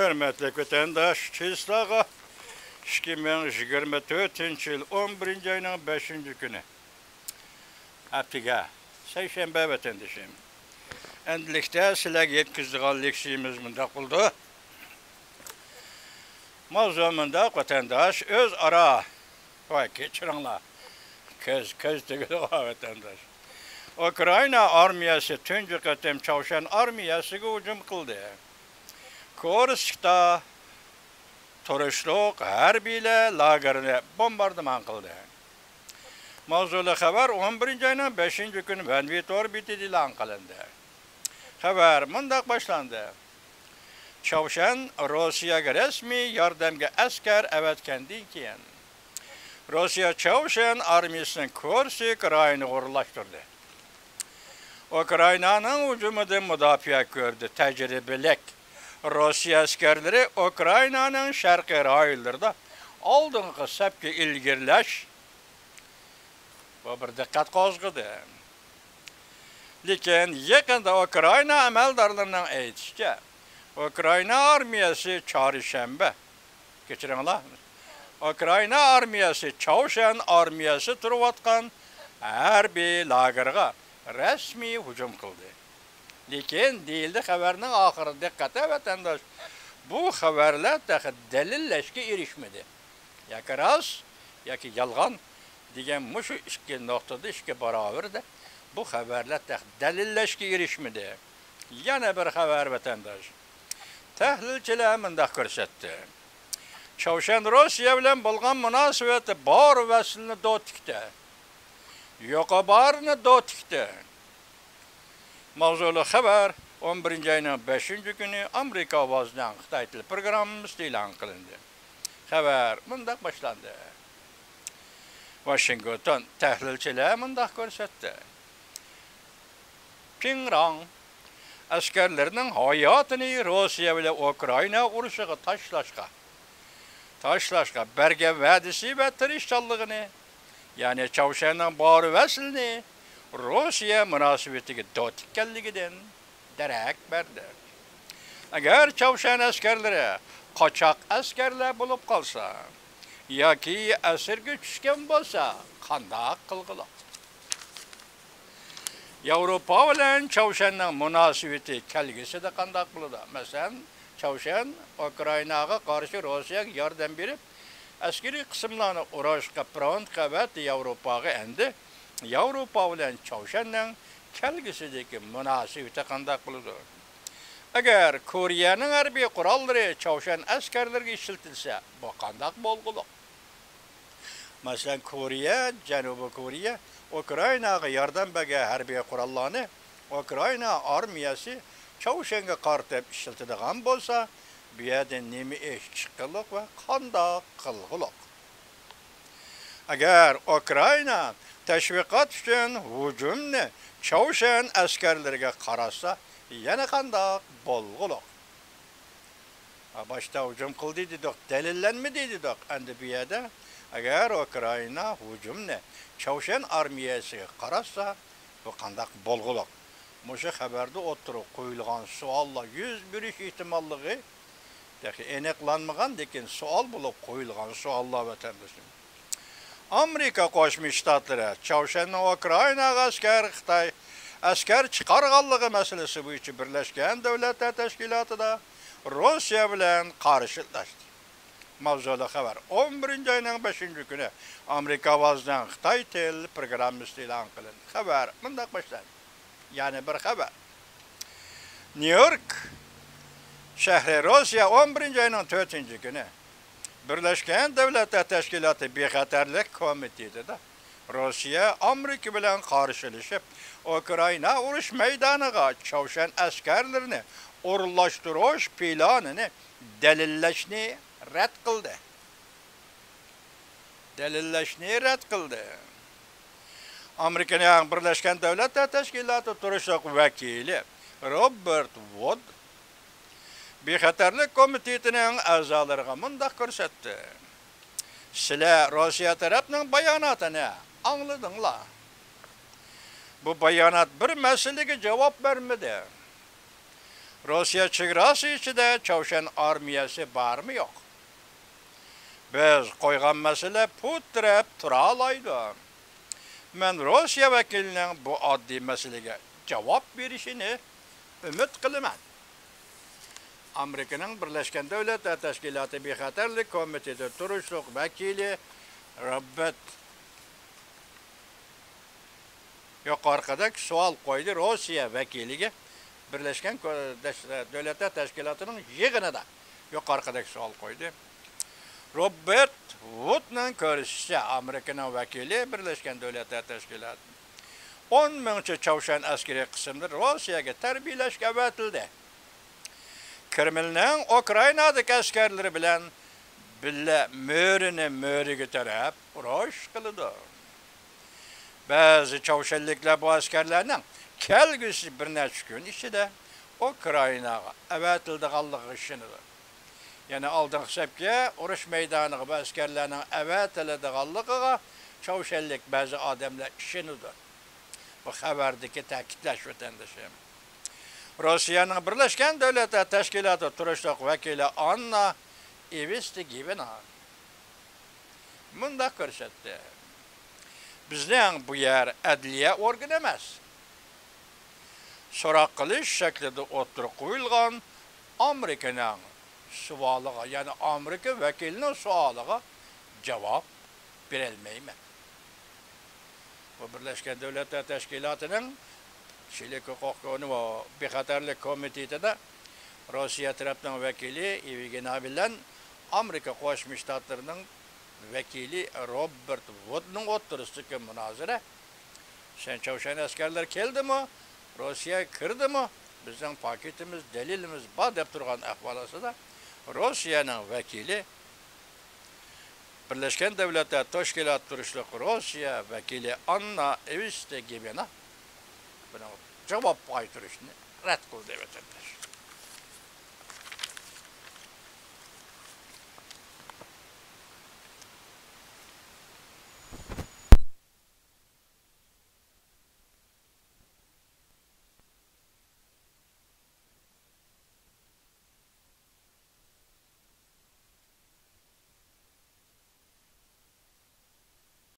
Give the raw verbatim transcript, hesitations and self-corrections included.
ھۆرمەتلىك ۋەتەنداش، چىسلاغا ئىككى مىڭ يىگىرمە تۆتىنچى يىل ئون بىرىنچى ئاينىڭ بەشىنچى كۈنى. ھەپتىگە سەيشەنبە ۋەتەندىشىم. ئەمدىلىكتە سىلەرگە يەتكۈزىدىغان لېكسىيىمىز مۇنداق بولىدۇ. ماۋزۇ مۇنداق، ۋەتەنداش، ئۆزئارا، ۋاي، كەچۈرۈڭلار. كۆز، كۆز تېگىدىغۇ، ۋەتەنداش. ئۇكرائىنا ئارمىيەسى تۇنجى قېتىم چاۋشيەن ئارمىيەسىگە ھۇجۇم قىلدى. كۇرسكتا تۇرۇشلۇق ھەربىيلەر لاگېرنى بومباردىمان قىلدى. ماۋزۇلۇق خەۋەر ئون بىرىنچى ئاينىڭ بەشىنچى كۈنى ۋەنۋى تور بېتىدە ئېلان قىلىندى. خەۋەر مۇنداق باشلاندى. چاۋشيەن روسىيەگە رەسمىي ياردەمگە ئەسكەر ئەۋەتكەندىن كېيىن، روسىيە چاۋشيەن ئارمىيىسىنىڭ كۇرسك رايونىغا ئورۇنلاشتۇردى. ئۇكرائىنانىڭ ھۇجۇمىدىن مۇداپىئە كۆردى. تەجرىبىلىك روسىيە ئەسكەرلىرى ئۇكرائىنانىڭ شەرقىي رايونلىرىدا ئالدىنقى سەپكە ئىلگىرىلەش، بۇ بىر دىققەت قوزغىدى. لېكىن يېقىندا ئۇكرائىنا ئەمەلدارلىرىنىڭ ئېيتىشىچە، ئۇكرائىنا ئارمىيەسى چارشەنبە، كەچۈرۈڭلار، ئۇكرائىنا ئارمىيەسى چاۋشيەن ئارمىيەسى تۇرۇۋاتقان ھەربىي لاگېرغا رەسمىي ھۇجۇم قىلدى. لېكىن دېيىلدى خەۋەرنىڭ ئاخىرىدا، دىققەت ۋەتەنداش، بۇ خەۋەرلەر تېخى دەلىللەشكە ئېرىشمىدى. ياكى راست، ياكى يالغان دېگەن مۇشۇ ئىككى نۇقتىدا ئىككى باراۋىرىدە بۇ خەۋەرلەر تېخى دەلىللەشكە ئېرىشمىدى. يەنە بىر خەۋەر، ۋەتەنداش. تەھلىلچىلەر مۇنداق كۆرسەتتى. چاۋشيەن روسىيە بىلەن بولغان مۇناسىۋىتى بار ۋەسلىنى دوتىكتە. يوقى بارىنى دوتىكتە. ماۋزۇلۇق خەۋەر ئون بىرىنچى ئاينىڭ بەشىنچى كۈنى ئامېرىكا ئاۋازىنىڭ خىتاي تىل پروگراممىسىدا ئېلان قىلىندى. خەۋەر مۇنداق باشلاندى. ۋاشىنگتون، تەھلىلچىلەر مۇنداق كۆرسەتتى. پىڭراڭ ئەسكەرلىرىنىڭ ھاياتىنى روسىيە بىلەن ئۇكرائىنا ئۇرۇشىغا تاشلاشقا، تاشلاشقا بەرگەن ۋەدىسى ۋە تىرىشچانلىقىنى، يەنى چاۋشيەننىڭ بار ۋەسلىنى روسىيە مۇناسىۋىتىگە دوتىكەنلىكىدىن دېرەك بەردى. ئەگەر چاۋشيەن ئەسكەرلىرى قاچاق ئەسكەرلەر بولۇپ قالسا ياكى ئەسىرگە چۈشكەن بولسا، قانداق قىلغۇلۇق؟ ياۋروپا بىلەن چاۋشيەننىڭ مۇناسىۋىتى كەلگۈسىدە قانداق بولىدۇ؟ مەسىلەن، چاۋشيەن ئۇكرائىناغا قارشى روسىيەگە ياردەم بېرىپ، ئەسكىرىي قىسىملارنى ئۇرۇشقا، فرونتقا ئەۋەتتى ياۋروپاغا. ئەمدى ياۋروپا بىلەن چاۋشيەننىڭ كەلگۈسىدىكى مۇناسىۋىتى قانداق بولىدۇ؟ ئەگەر كورېيەنىڭ ھەربىي قوراللىرى چاۋشيەن ئەسكەرلىرىگە ئىشلىتىلسە، بۇ قانداق بولغۇلۇق؟ مەسىلەن، كورېيە، جەنۇبىي كورېيە ئۇكرائىناغا ياردەم بەرگەن ھەربىي قوراللارنى ئۇكرائىنا ئارمىيەسى چاۋشيەنگە قارىتىپ ئىشلىتىدىغان بولسا، بۇ يەردىن نېمە ئىش چىققىلىق ۋە قانداق قىلغۇلۇق؟ ئەگەر ئۇكرائىنا تەشۋىقات ئۈچۈن ھۇجۇمنى چاۋشيەن ئەسكەرلىرىگە قاراتسا، يەنە قانداق بولغۇلۇق؟ ھا، باشتا ھۇجۇم قىلدى دېدۇق، دەلىللەنمىدى دېدۇق. ئەمدى بۇ يەردە ئەگەر ئۇكرائىنا ھۇجۇمنى چاۋشيەن ئارمىيەسىگە قاراتسا، بۇ قانداق بولغۇلۇق؟ مۇشۇ خەۋەردە ئوتتۇرىغا قويۇلغان سوئاللار يۈز بېرىش ئېھتىماللىقى تېخى ئېنىقلانمىغان، لېكىن سوئال بولۇپ قويۇلغان سوئاللار، ۋەتەندىشىم. ئامېرىكا قوشما شتاتلىرى چاۋشيەننىڭ ئۇكرائىناغا ئەسكەر، خىتاي ئەسكەر چىقارغانلىقى مەسىلىسى بويىچە بىرلەشكەن دۆلەتلەر تەشكىلاتىدا روسىيە بىلەن قارشىلاشتى. ماۋزۇلۇق خەۋەر ئون بىرىنچى ئاينىڭ بەشىنچى كۈنى ئامېرىكا ئاۋازىنىڭ خىتاي تىل پروگراممىسىدا ئېلان قىلىندى. خەۋەر مۇنداق باشلاندى. يەنە بىر خەۋەر. نيۇ يورك شەھىرى، روسىيە، ئون بىرىنچى ئاينىڭ تۆتىنچى كۈنى بىرلەشكەن دۆلەتلەر تەشكىلاتى بىخەتەرلىك كومىتېتىدا روسىيە ئامېرىكا بىلەن قارشىلىشىپ، ئۇكرائىنا ئۇرۇش مەيدانىغا چاۋشيەن ئەسكەرلىرىنى ئورۇنلاشتۇرۇش پىلانىنى دەلىللەشنى رەت قىلدى. دەلىللەشنى رەت قىلدى. ئامېرىكىنىڭ بىرلەشكەن دۆلەتلەر تەشكىلاتى تۇرۇشلۇق ۋەكىلى روبېرت ۋۇد بىخەتەرلىك كومىتېتىنىڭ ئەزالىرىغا مۇنداق كۆرسەتتى: سىلەر روسىيە تەرەپنىڭ باياناتىنى ئاڭلىدىڭلار. بۇ بايانات بىر مەسىلىگە جاۋاب بەرمىدى. روسىيە چېگراسى ئىچىدە چاۋشيەن ئارمىيەسى بارمۇ يوق؟ بىز قويغان مەسىلە پۇت تىرەپ تۇرالايدۇ. مەن روسىيە ۋەكىلىنىڭ بۇ ئاددىي مەسىلىگە جاۋاب بېرىشىنى ئۈمىد قىلىمەن. ئامېرىكىنىڭ بىرلەشكەن دۆلەتلەر تەشكىلاتى بىخەتەرلىك كومىتېتى تۇرۇشلۇق ۋەكىلى روبېرت يۇقىرىقىدەك سوئال قويدى. روسىيە ۋەكىلىگە بىرلەشكەن كو-، دەش-، دۆلەتلەر تەشكىلاتىنىڭ يىغىنىدا يۇقىرىقىدەك سوئال قويدى. روبېرت ۋۇدنىڭ كۆرسىتىشىچە، ئامېرىكىنىڭ ۋەكىلى بىرلەشكەن دۆلەتلەر تەشكىلاتى ئون مىڭچە چاۋشيەن ئەسكىرىي قىسىملىرى روسىيەگە تەربىيەلەشكە ئەۋەتىلدى. كرېملنىڭ ئۇكرائىنادىكى ئەسكەرلىرى بىلەن بىللە مۆرىنى مۆرىگە تىرەپ ئۇرۇش قىلىدۇ. بەزى چاۋشيەنلىكلەر بۇ ئەسكەرلەرنىڭ كەلگۈسى بىر نەچچە كۈن ئىچىدە ئۇكرائىناغا ئەۋەتىلىدىغانلىقىغا ئىشىنىدۇ. يەنى ئالدىنقى سەپكە ئۇرۇش مەيدانىغا بۇ ئەسكەرلەرنىڭ ئەۋەتىلىدىغانلىقىغا چاۋشيەنلىك بەزى ئادەملەر ئىشىنىدۇ. بۇ خەۋەردىكى تەكىتلەش، ۋەتەندىشىم. روسىيەنىڭ بىرلەشكەن دۆلەتلەر تەشكىلاتى تۇرۇشلۇق ۋەكىلى ئاننا ئېۋستىگىۋېنا مۇنداق كۆرسەتتى: بىزنىڭ بۇ يەر ئەدلىيە ئورگىنى ئەمەس. سوراق قىلىش شەكلىدە ئوتتۇرىغا قويۇلغان ئامېرىكىنىڭ سوئالىغا، يەنى ئامېرىكا ۋەكىلىنىڭ سوئالىغا جاۋاب بېرەلمەيمەن. بۇ بىرلەشكەن دۆلەتلەر تەشكىلاتىنىڭ كىشىلىك ھوقۇق بىخەتەرلىك كومىتېتىدا روسىيە تەرەپنىڭ ۋەكىلى ئېۋگېنا بىلەن ئامېرىكا قوشما شتاتلىرىنىڭ ۋەكىلى روبېرت ۋۇدنىڭ ئوتتۇرىسىدىكى مۇنازىرە، سەن چاۋشيەن ئەسكەرلىرى كەلدىمۇ، روسىيەگە كىردىمۇ، بىزنىڭ پاكىتىمىز، دەلىلىمىز بار دەپ تۇرغان ئەھۋال ئاستىدا، روسىيەنىڭ ۋەكىلى، بىرلەشكەن دۆلەتلەر تەشكىلاتى تۇرۇشلۇق روسىيە ۋەكىلى ئاننا ئېۋستىگىۋېنا بۇنىڭ جاۋاب قايتۇرۇشنى رەت قىلدى، ۋەتەنداش.